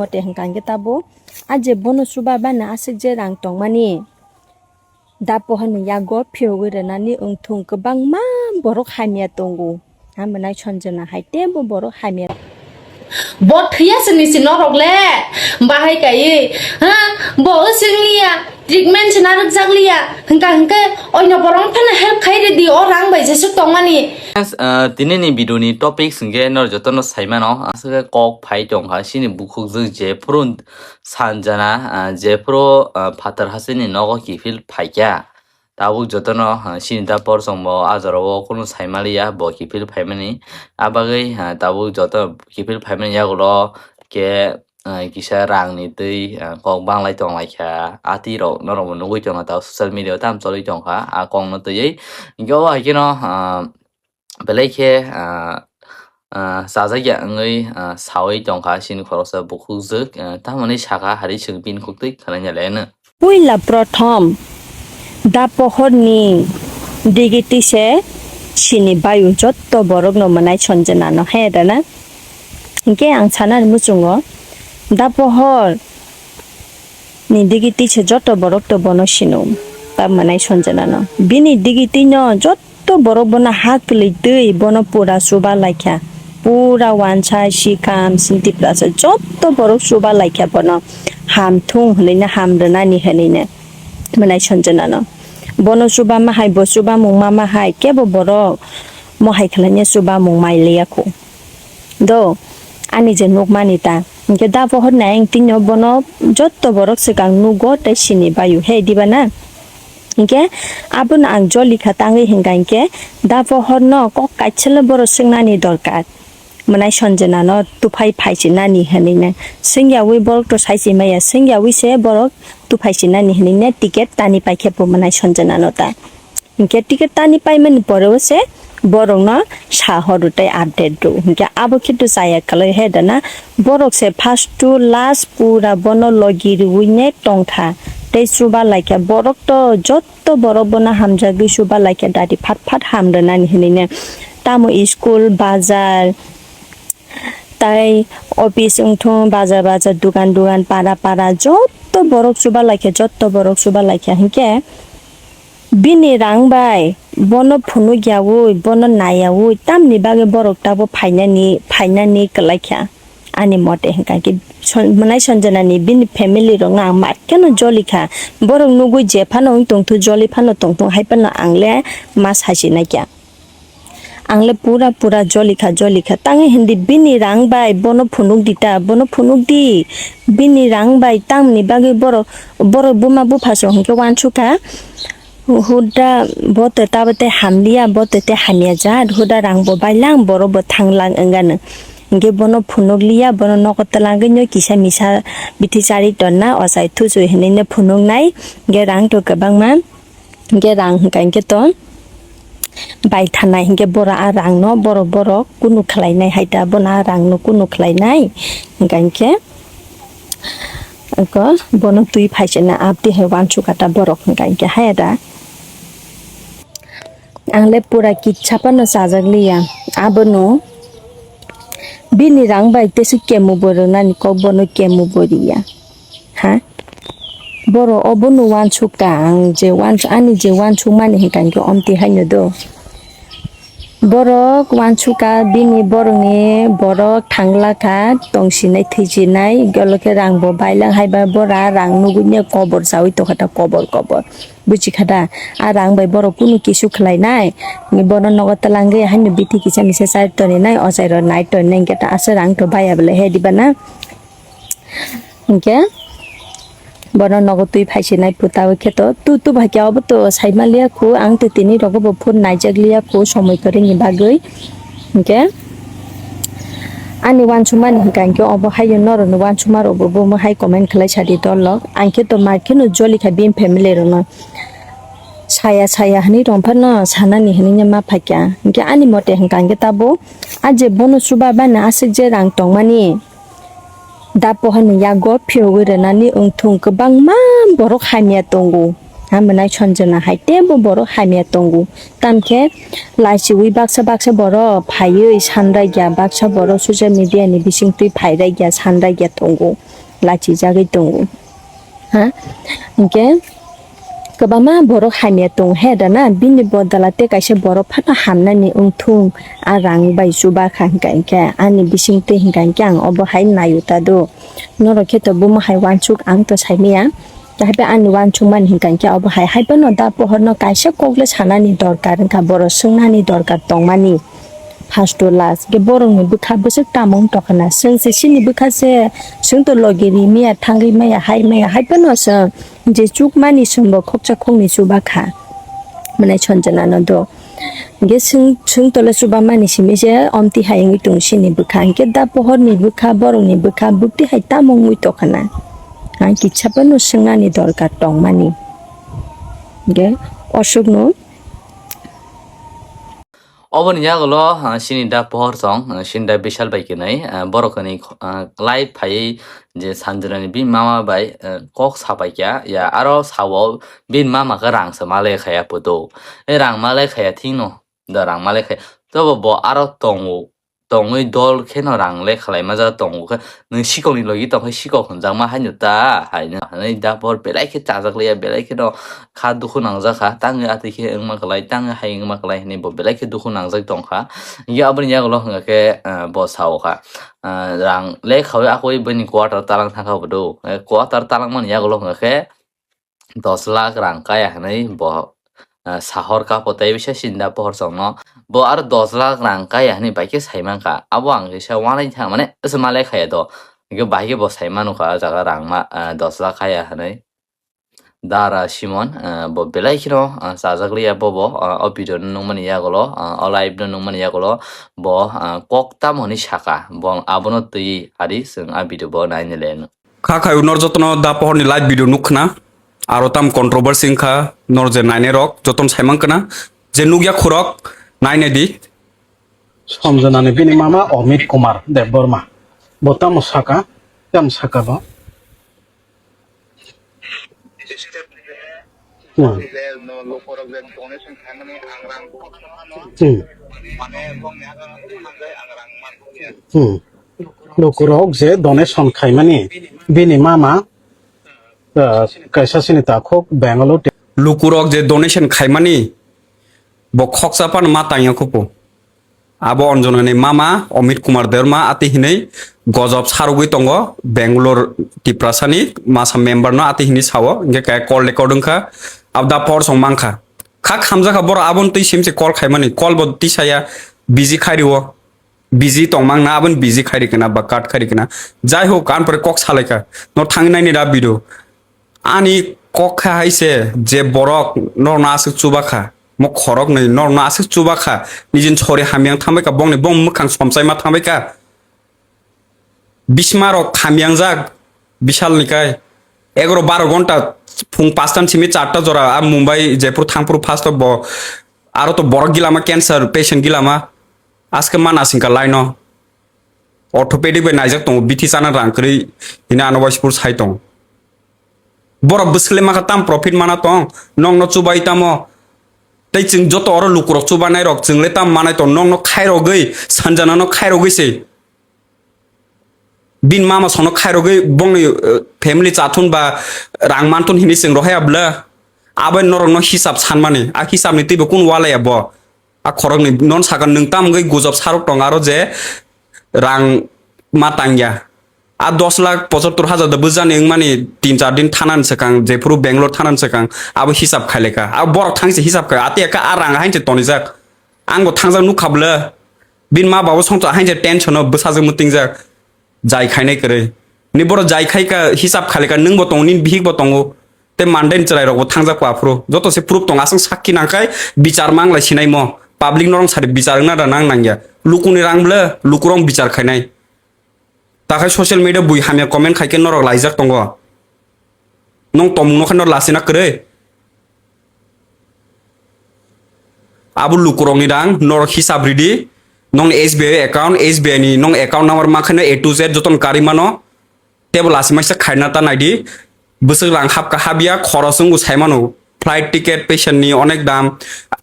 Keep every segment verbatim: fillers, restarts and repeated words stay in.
Mote hwnkha hwnkhe tabuk a je bono chuba bana aswk je rang tongmani, da pohorni yago phiyogwi rwnani wngthung, kwbangma borok hamya tongo. Hamonai Sanjana hai teibo borok hamya. Bo thwiya se nisi norok le, bahai kaiwi, ha, bo wswng liya, treatment se narwk jak liya, hwnkha hwnkhe oino borok phano help khai rwdi, o rang bai jeswk tongmani. Yes, uh, tini ni video ni topic hwnkhe nor jotono saimano, aswk kok phai tongkha, sini bukhuk jwk jephuru Sanjana, ah, jephuru, ah, phatar hasteni nogo kiphil phaikha. Tabuk jotono, ah, sini da porsongbo a jorao kunu saimaliya, bo kiphil phaimani. A bagwi, ah, tabuk joto kiphil phaimani yagulo khe, ah, kisa rangni twi, ah, kok banglai tonglaikha. A twi rok norokbo nugwi tongo tabuk social media o tamo choli tongkha a kokno twiwi. Hwnkhe o hai kheno, ah, belai khe, ah, ah, chajakya wngwi, ah, sawi tongkha sini khoroksa bukhuk jwk, ah, tamoni sakha hari chwng bini khuktwi khwlaina le hwno. Puila prothom da pohorni digiti se sini bayu jotto borokno mwnai Sanjana no he rana. Hinkhe ang sanani muchungo da pohor ni digiti se joto borok to bono sino, ta mwnai Sanjana no. Bini digiti no joto borok bono ha kwlwi twi bono pura chuba laikha. Pura wansa, sikam, sini tiprasa joto borok chuba laikha bono. Ham thung hwnwi no, ham rwnani hwnwi no mwnai Sanjana no. Bono chuba ma hai, bo chuba mung ma ma hai, kebo borok mo hai khwlaina chuba mung mai liya khu. Do, ani je nukmani ta. Hinkhe da pohor ni ayang tino bono jotto borok swkang nugo tei sini bayu he diba na? Hinkhe abono ang joli kha tangwi hinka hinkhe da pohor no kok kaisa le borok swngnani dorkar. Mwnai Sanjana no tuphai phaisinani hinwi ne. Swngyawi borok to saisi maya, swngyawi se borok tuphaisinani hinwi ne ticket tani paikhe bo mwnai Sanjana no ta. Hinkhe ticket tani paimani pore o se borokno sa horo tei update rw. Hinkhe abo khe to chaya kwlai he dana. Borok se first to last pura bono logi rwui ne tongkha. Tei chuba laikha borok to jotto borok bono hamjagwi chuba laikha dadi phat phat ham rwnani hinwi ne. Tamo school, bazar, tai office wngthung, bazar bazar, dugan dugan, para para jotto borok chuba laikha, jotto borok chuba laikha. Hinkhe bini rang bai bono phunuk yaui, bono naiyaui, tamni bagwi borok tabuk phainani, phainani kwlai kha. Ani mote hwnkha khe son-, mwnai Sanjana ni bini family rok no ang matkhe no joli kha. Borok nugui je phano wng tongthu, joli phano tongthu, hai phano ang le ma sachi nai kha. Ang le pura pura joli kha, joli kha. Tangwi hindi bini rang bai bono phunuk di ta, bono phunuk di. Bini rang bai tamni bagwi borok, borok buma bupha se hwnkhe wansuk kha. Huda bo te tabo te hamliya, bo te te hamya jat, huda rang bo bailang, borok bo thanglang wngano. Hinkhe bono phunuk liya, bono nogo twlangwi no kisa misa bithi chari tonna, ochai thuchwi hinwi no phunuk nai, hinkhe rang to kwbangma. Hinkhe rang hwnkha hinkhe to bai thanai hinkhe bora a rang no borok borok kunu khlai nai hai ta, bono a rang no kunu khlai nai hwnkha hinkhe ko bono twi phaisana abdi hai wansuk kha ta borok hwnkha hinkhe hai da. Ang le pura kitsa phano chajak liya abono bini rang bai tesu kemu bo rwnani kok bono kemu bo riya. Ha? Borok obono wansuk kha ang je wans-, ani je wansukmani hwnkha hinkhe omtwi haino do. Borok wansuk kha bini borokni borok thangla kha tongsinai thwisinai hwnkhe rang bo bailak hai ba bora rang nugui ne kobor chaui tongkha ta kobor kobor. Buchi kha da? A rang bai borok kunu kisu khlai nai. Bono nogo twlangwi haino bithi kisa misa chari toni nai, ochai rok nai toni nai, hinkhe ta aswk rang to baya bwle he diba na? Hinkhe bono nogo twi phaisinai puta o khe to tu, tu bai khe obo to saima liya khu, ang to tini rogo bo phone naijak liya khu somoi kwrwini bagwi. Hinkhe ani wansukmani hwnkha hinkhe obo haino norokni wansukma rokbo bomo hai comment khlai sadi dol rok. Ang khe to mar kheno joli kha bini family rokno. Saya saya hinwi rong phano sanani hinwi ma phaikha. Hinkhe ani mote hwnkha hinkhe tabuk a je bono chuba bana aswk je rang tongmani da pohorni yago phiyogwi rwnani wngthung kwbangma borok hamya tongo. Ha mwnai Sanjana hai teibo borok hamya tongo. Tamkhe lachiui baksa baksa borok phaiwi sanraikya, baksa borok social media ni bisingtwi phairaikya, sanraikya tongo, lachijagwi tongo. Ha? Hinkhe kwbangma borok hamya tongo he dana, bini bodol tei kaisa borok phano hamnani wngthung, a rang bai chubakha hinka hinkhe ani bisingtwi hinka hinkhe ang obo hai naio ta do. Norok khe to bomo hai wansuk ang to saimaya. Tahai ani wansukmani hinka hinkhe obo hai, hai phano da pohorno kaisa kokle sanani dorkar wngkha, borok swngnani dorkar tongmani. First to last, ge borokni bwkha bwswk tamo wng tongkha na? Chwng se chini bwkha se, chwng to logi ri maya, thangwi maya, hai maya, hai phano chwng je chukmani chwngbo khoksa khokni chubakha. Mwnai Sanjana no do. Ge chwng, chwng tole chubamani simi se omti hai wngwi tongo chini bwkha. Hinkhe da pohorni bwkha, borokni bwkha, bwkti hai tamo wngwi tongkha na? Ang kisa phano swngnani dorkar tongmani. Ge oswkno. Oboni yagulo, ah, chini da pohor song, ah, chini da Bishal bai kwnwi, ah, borok kwnwi, ah, live phaiwi je Sanjana ni bini mama bai, ah, kok sapai kha, ya aro sao bini mama khe rang se malai khaya puto. E rang malai khaya thino, da rang malai khaya. Tobo bo aro tongo, tongwi dol kheno rang le khlai ma ja tongo khe, nwng sikok ni logi tong khe sikok hwnjakma haino ta, haino hwnwi da por belai khe chajak liya, belai kheno kha dukhu nangjak kha, tangwi atwi khe wngma kwlai, tangwi hai wngma kwlai hwnwi bo belai khe dukhu nangjak tong kha. Hinkhe aboni yagulo hwnga khe, ah, bo sao kha, ah, rang le khaui akoi bini quarter talang thang kha bo do. Eh, quarter talang mani yagulo hwnga khe dos lakh rang kaya hwnwi bo, ah, sahor kha po tei bisa sinda pohor songno. Bo aro dos lakh rang kaya hwnwi bai khe sai man kha. Abo ang kisa uanaini thang mane se malai khaya do. Hinkhe bai khe bo sai manu kha o jaga rang ma, ah, dos lakh kaya hwnwi. Dara Simon, ah, bo belai kheno, ah, chajak liya bobo, ah, o video no nungmani yagulo, ah, o live no nungmani yagulo, bo, ah, kok tamo hwnwi saka, bo abono twi ari chwng a video bo nainai le. Kha khai nor jotono da pohorni live video nuk khna, aro tam controversy wngkha, nor je nainai rok jotono saimang khna, je nukya khurok nainai di. Sanjana ni bini mama Amit Kumar Debbarma, bo tamo saka, tam saka bo. Hmm. Hmm. Hmm. Lukurok je donation khaimani bini mama, ah, kaisa sini takhuk Bangalore. Lukurok je donation khaimani bo khoksa phano ma tangya khupu. Abo Anjana ni mama Amit Kumar Debbarma ati hinui gojop sarugwi tongo Bangalore Tiprasa ni masa member no ati hinui sao, hinkhe kaya call record wngkha, abda por song mankha. Kha khamjakha borok aboni twi simse call khaimani, call bo tisaya busy khairiwo, busy tongmang na aboni busy khairi kana ba cut khairi kana. Jai hok, an pore kok salaikha, no thangnaini da video. Ani kok kha hai se je borok norokno aswk chubakha, mo khoroknwi norokno aswk chubakha, nijin sori hamyang thangbaikha, bongni bong mwkhang somchaima thangbaikha. Bismarok hamyangjak Bishalni kai egaroh baroh ghonta phung paanch ta ni simi char ta jora a Mumbai, Jaipur thangphuru first o bo aro to borok gilama cancer patient gilama aske mana singka line o orthopedic bai naijak tongo bithi chana rang kwrwi hina ano waisipur sai tongo. Borok bwswk le makha tam profit mana tong, nokno chubai tamo? Tei chwng joto oro lukurok chubanai rok chwng le tam manai tong, nokno khairogwi Sanjana no khairogwi se. Bin mama sono khairogwi bongni, eh, family chathun ba rang manthun hini chwng rohai abla. Abai norokno hisab sanmani, a hisabni twibo kun walaya bo? A khoroknwi non sakha nwng tam wngwi gujok sarok tong aro je rang ma tangya. A dos lakh pochattor hajar da bwjani wngmani tin char din thanani swkang, jephuru Bangalore thanani swkang, abo hisab khaileka. A borok thangse hisab khai, ati eka a rang hainse tonijak. Ang bo thangjak nukha bwle. Bini ma babo songcha hainse tension o bwsajwk mwtingjak. Jai khainai kwrwi. Ni borok jai khai ka hisab khaileka, nwng bo tongo, nini bihik bo tongo. Tei mandai ni chwrai rok bo thangjak pa phuru. Joto se proof tong, aswng sakki nangkhai bichar manglai sinaimo. Public norong sari bichar wngna da nang nangya. Lukuni rang bwle, lukurok bichar khainai. Takhai social media bui hamya comment khaikhe norok laijak tongo. Nong tomung nokha nor lasina kwrwi. Abo lukurokni rang norok hisab ridi. Nongni S B I account, S B I ni nong account number mankhaino A to Z jotono karwi mano. Tebo lasi maisa khaina ta naidi. Bwswk rang hapka hapya, khorosung bo saimano. Flight ticket patient ni onek dam,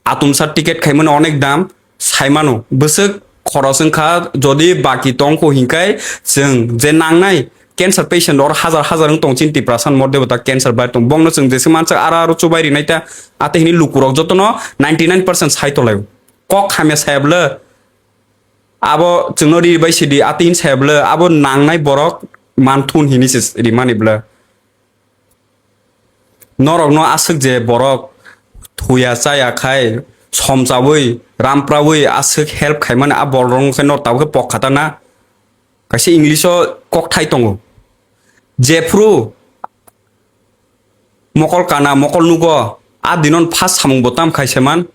atumsa ticket khaimani onek dam, saimano bwswk khoros wngkha. Jodi baki tongkho hinkai chwng je nangnai cancer patient or hajar hajar wng tong chini Tiprasa ni modde bwta cancer bai tong, bongno chwng jese mansak aro aro chubai rinai ta, ate hini lukurok jotono ninety nine percent sai tolai. Kok hamya sayabla abo chwngno ri bai sidi, ate hin sayabla abo nangnai borok manthun hini se rimani bla. Norokno aswk je borok thuya chaya khai somchaui rampraui aswk help khaimani a borok khe nor tabuk khe pok khata na. Kaisa English o kokthai tongo. Jephru mokol kana mokol nugo a dinon first samung bo tam khai se man.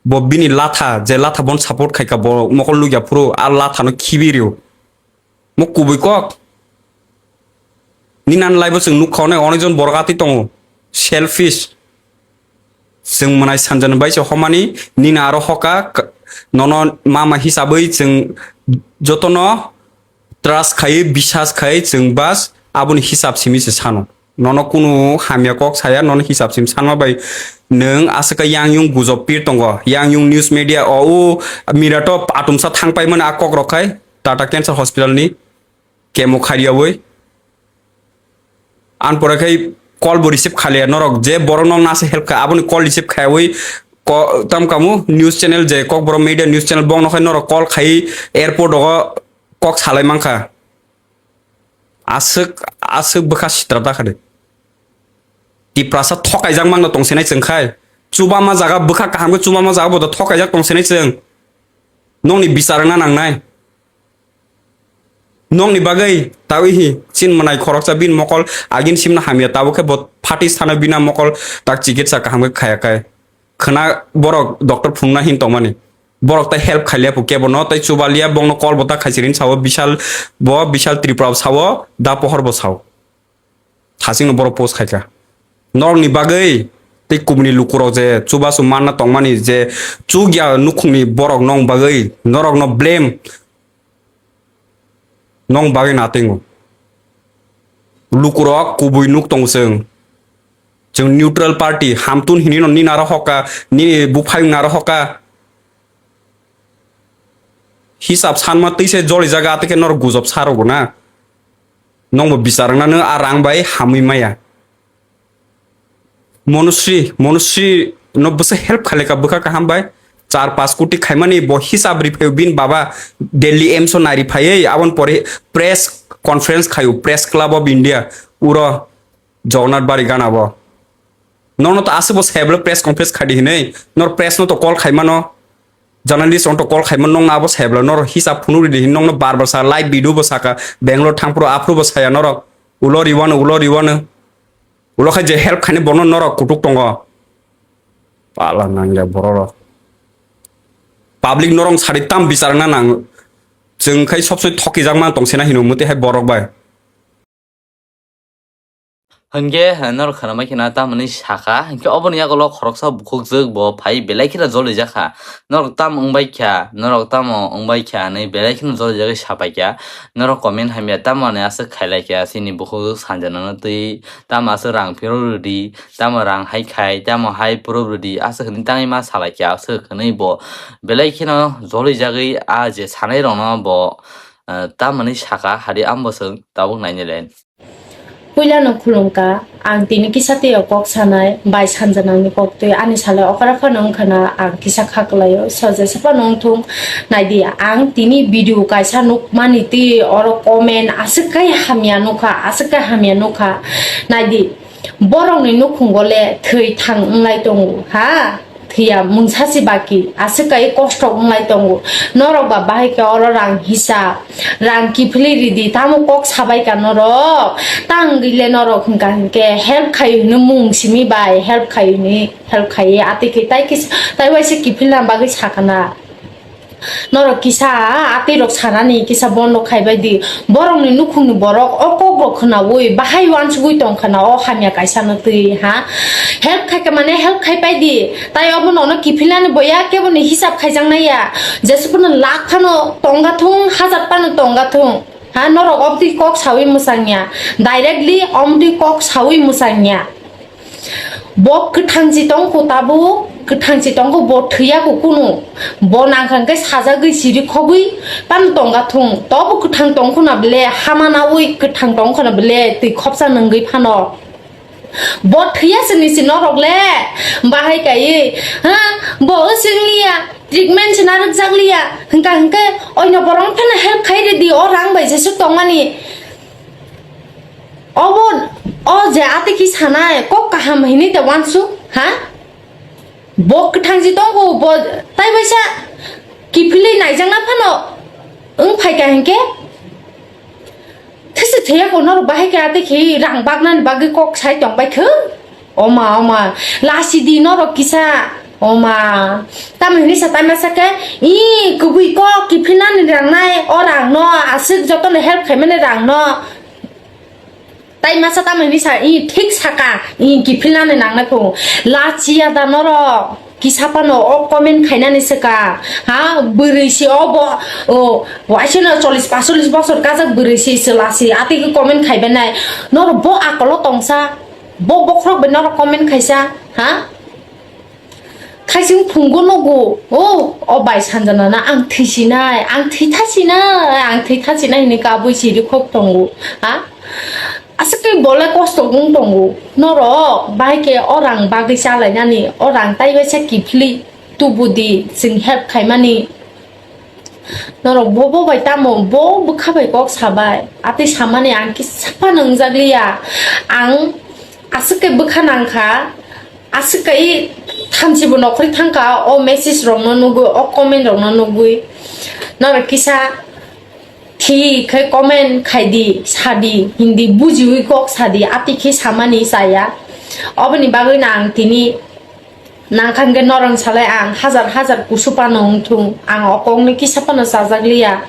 Bo bini latha je latha bon support khaika bo mokol nugya phuru a lathano khibi rio. Mo kubui kok. Ni nan laibo chwng nukha onai onai jon borok atwi tongo. Selfish. Chwng mwnai sanjani bai se homani nini aro hoka k-, nono mama hisabwi chwng jotono trust khai, bisas khai chwng bas aboni hisab simi se sano. Nono kunu hamya kok saya, nono hisab sim sanma bai nwng aswk yang yung gujob pir tongo. Yang yung news media o u mirato atumsa thang paimani a kok rok khai Tata Cancer Hospital ni kemo khariyaui. An pore khai call bo receive khaliya norok je borok nok nase help kha aboni call receive khaiwi ko-, tam kamu news channel je Kokborok media news channel bongno khai norok call khai airport o kok salai mankha. Aswk, aswk bwkha sitra ta khade. Tiprasa thokaijak mangno tongsinai chwng khai. Chubama jaga bwkha kaham khe chubama jaga bo thokaijak tongsinai chwng. Nokni bichar wngna nangnai. Nokni bagwi tawi hi chin mwnai khoroksa bini mokol agin simna hamya tabuk khe bo phati sana bina mokol tak chikitsa kaham khe khaya khai. Khwna borok doctor phunukna hin tongmani. Borok tai help khailiya pu kebo no tai chubalia bongno call bo ta khaisirin sao Bishal bo Bishal Tripura sao da pohor bo sao. Thasing no borok post khaika. Norokni bagwi tei kubuni lukurok je chubachu manna tongmani je chukya nukhungni borok nong bagwi norokno blame. Nong bagwi natingo. Lukurok kubui nuk tongo chwng. Chwng neutral party, hamtun hinino nini aro hoka, nini buphayung aro hoka. Hisab sanma twi se joli jaga atwkhe norok gujob sarogo na. Nongbo bichar wngnano a rang bai hamwi maya. Monusri, Monusri no bwsa help khaileka bwkha kaham bai. Char paanch koti khaimani bo hisab riphaio bini baba Delhi AIIMS o nai riphaiwi aboni pore press conference khaio Press Club of India uro Jagannath Bari gana bo. Nono to aswk bo seblo press conference khadi hinwi nor press no to call khaimano. Journalist rok to call khaimano nokno abo seblo nor hisab phunuk ridi hin nokno bar bar sa live video bo saka Bangalore thangphuru aphuru bo saya norok ulo riwano ulo riwano. Ulo khe je help khaini bono norok kutuk tongo. Pala nangya bororok. Public norok sari tam bichar wngna nang. Chwng khai sob soi thokijak man tong sena hino muti hai borok bai. Hwnkhe norok khwnamai kheno tamoni sakha, hwnkhe oboni yagulo khoroksa bukhukjwk bo phai belai kheno jolijak kha. Norok tamo wngbai kha, norok tamo wngbai kha hinwi belai kheno jolijagwi sapai kha. Norok comment hamya tamo ani aswk khailai kha, chini bukhukjwk sanjanano twi tamo aswk rang phirok rwdi, tamo rang hai khai, tamo hai phirok rwdi, aswk hinwi tangwi ma salai kha, aswk hinwi bo belai kheno jolijagwi a je sanairokno bo, eh, tamoni sakha, hari ambo chwng tabuk nainai le. Puilano khulumkha, ang tini kisa twiyo kok sanai, bai sanjanangni kok twi ani salai okra phano wngkhana ang kisa kha kwlaio, so jesa phano wngthung. Naidi, ang tini video kaisa nukmani twi oro comment aswk kai hamya nukha, aswk kai hamya nukha. Naidi, borokni nukhungo le thwi thang wnglai tongo, ha? Thwiya mungsa se baki, aswk kai kosto wnglai tongo. Norok ba bahai khe oro rang hisab, rang kiphilwi ridi, tamo kok sabai ka norok? Tangwi le norok hwnkha hinkhe help khai hwnwi mung simi bai, help khai hwnwi, help khai atwi khe tai kisa, tai waisa kiphilna bagwi sakana. Norok kisa atwi rok sanani kisa bondo khaibai di. Borokni nukhungni borok o kok rok khwnaui bahai uansugui tongkha na o hamya kaisa no twi ha. Help khaikha mane help khaipai di. Tai obo nono kiphilnani boya keboni hisab khaijaknai ya. Jesukno lakh phano tongga thung, hajar phano tongga thung. Ha, norok obtwi kok saui mwchangya. Directly omtwi kok saui mwchangya. Bo kwthang si tongkho tabuk, kwthang si tongkho, bo thwiya kho kunu. Bo nangkha hwnkhe sajagwi siri khogwi pan tongga thung. Tobo kwthang tongkho na bele, hama nawi kwthang tongkho na bele, twi khopsa nungwi phano. Bo thwiya sini si norok le, bahai kaiwi, ha, bo swng liya, treatment si narwk jak liya, hwnkha hwnkhe oino borok phano help khai ridi, o rang bai jesuk tongmani. Obo, o je atiki sanai, kok kaham hini te wansu, ha? Bo kwthang si tongo, bo tai baisa kiphilwi naijakna phano wng phaikha hinkhe, thisi thwiya ko norok bahai khe atiki rang baknani bagwi kok sai tongbai kho. Oma, oma, lasi di norok kisa, oma. Tamo hini sa, tamo sa khe, i, kubui kok kiphilnani rang nai, o rang no, aswk jotono help khaimani rang no. Tai masa tamo hinwi sa, i thik saka, i kiphilnani nangnai kho. Lachiya da norok, kisa phano o comment khainani swka. Ha, bwrwi si obo, o, waisano chollish pasolis bosor kajak bwrwi si se lasi, atwi khe comment khaibai nai. Norok bo akolo tongsa, bo bokhorok bai norok comment khaisa, ha? Thaising phungo nugo, o, o bai sanjana na ang thwisinai, ang thwithasinai, ang thwithasinai hinwi kabui siri khok tongo, ha? Aswk khe bolai kosto wng tongo. Norok bahai khe o rang bagwi chalainani, o rang tai baisa kiphilwi tubudi chwng help khaimani. Norok bo, bo bai tamo, bo bwkha bai kok sabai, atwi samani ang kisa phano wngjakliya. Ang aswk khe bwkha nangkha, aswk khe thamchibo nokhorwi thangkha, o message rokno nugwi, o comment rokno nugwi. Norok kisa thik khe comment khaidi, sadi, hindi bujiwi kok sadi, atwi khe samani chaya. Oboni bagwi no ang tini nangkha hwnkhe norok salai ang hajar hajar kusu phano wngthung, ang o kokno kisa phano chajakliya.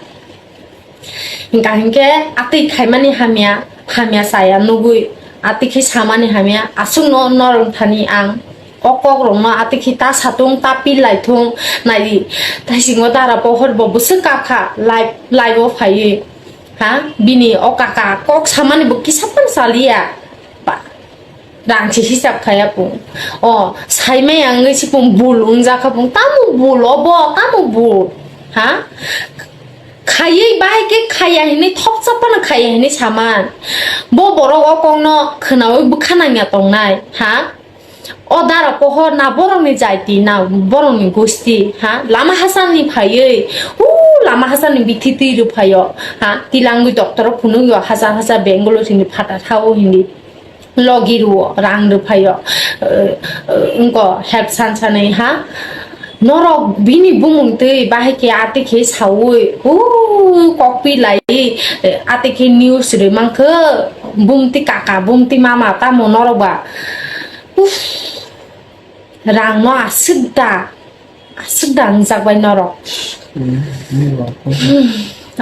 Hwnkha hwnkhe atwi khaimani hamya, hamya chaya nugwi atwi khe samani hamya, aswkno norok thani ang o kokrokno atwi khe ta satung, ta pil lai thung, naidi, taisingo dara pohor bo bwswk kakha live, live o phaiwi, ha, bini o kaka kok samani bo kisa phano chaliya. Ba, rang se hisab khaya pung. O, saimaya wngwi si pung bul wngjakha pung. Tamo bul obo, tamo bul? Ha? Khaywi bahai khe khaya hinwi thopsa phano khaya hinwi saman. Bo borok o kokno khwnawi bwkha nangya tongnai, ha? O dara pohor na borokni jaiti, na borokni gusti, ha? Lama hasani phaiwi, u lama hasani bithi twi rwphaio, ha? Tilangwi doctor o phunukyo hajar hajar Bangalore hinwi phatha thao hinwi. Logi rwo, rang rwphaio, eh, eh, wngko help san sanwi ha. Norok bini bumung twi bahai khe atwi khe saui, hu, kokpi lai, eh, atwi khe news rwi mankhe, bumti kaka, bumti mama tamo norok ba. Uff, rang no aswk da, aswk da wngjak bai norok.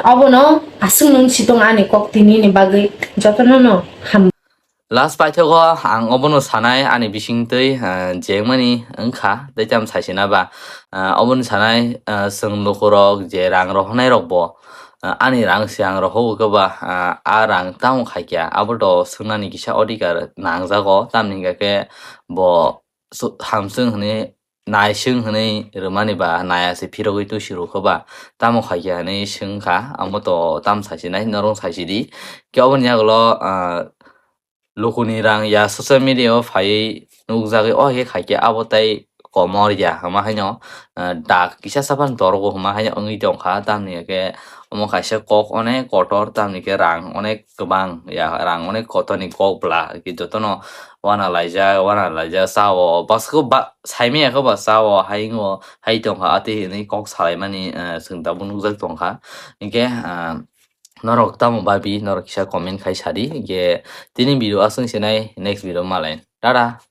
Obono aswk nung sitong ani kok tini ni bagwi jotono no ham. Last paithago ang obono sanai ani bisingtwi, ah, jengmani wngkha, tei tamo saisina ba, ah, obono sanai, ah, chwng lukurok je rang rohornai rokbo, ah, ani rang se ang rohogo khe ba, ah, a rang tamo khaikya, abo to swngnani kisa odhikar nangjago, tamni hwnkha khe bo su-, hamswng hwnwi naiswng hwnwi rwmani ba naya se phirogwi tusi rwkha ba, tamo khaikya hwnwi swngkha, amo to tamo saisinai, norok saisidi. Khe oboni yagulo, ah, lukuni rang ya social media o phaiwi nukjagwi, o hai khe khaikhe abo tei komor ya hwnma haino, ah, dak kisa saphang dorogo hwnma haino wngwi tongkha, tamni hwnkhe omo kaisa kok onek kotor, tamni hwnkhe rang onek kwbang ya, rang onek kotorni kok bwla, jotono wana laijak, wana laijak, chao bwskango ba saimanya khe ba chao, hai wngo, hai tongkha, atwi hinwi kok salaimani, ah, chwng tabuk nukjak tongkha. Hinkhe, ah, norok tamo babi, norok kisa comment khai sadi. Hinkhe tini video aswk sinai, next video malai. Tata.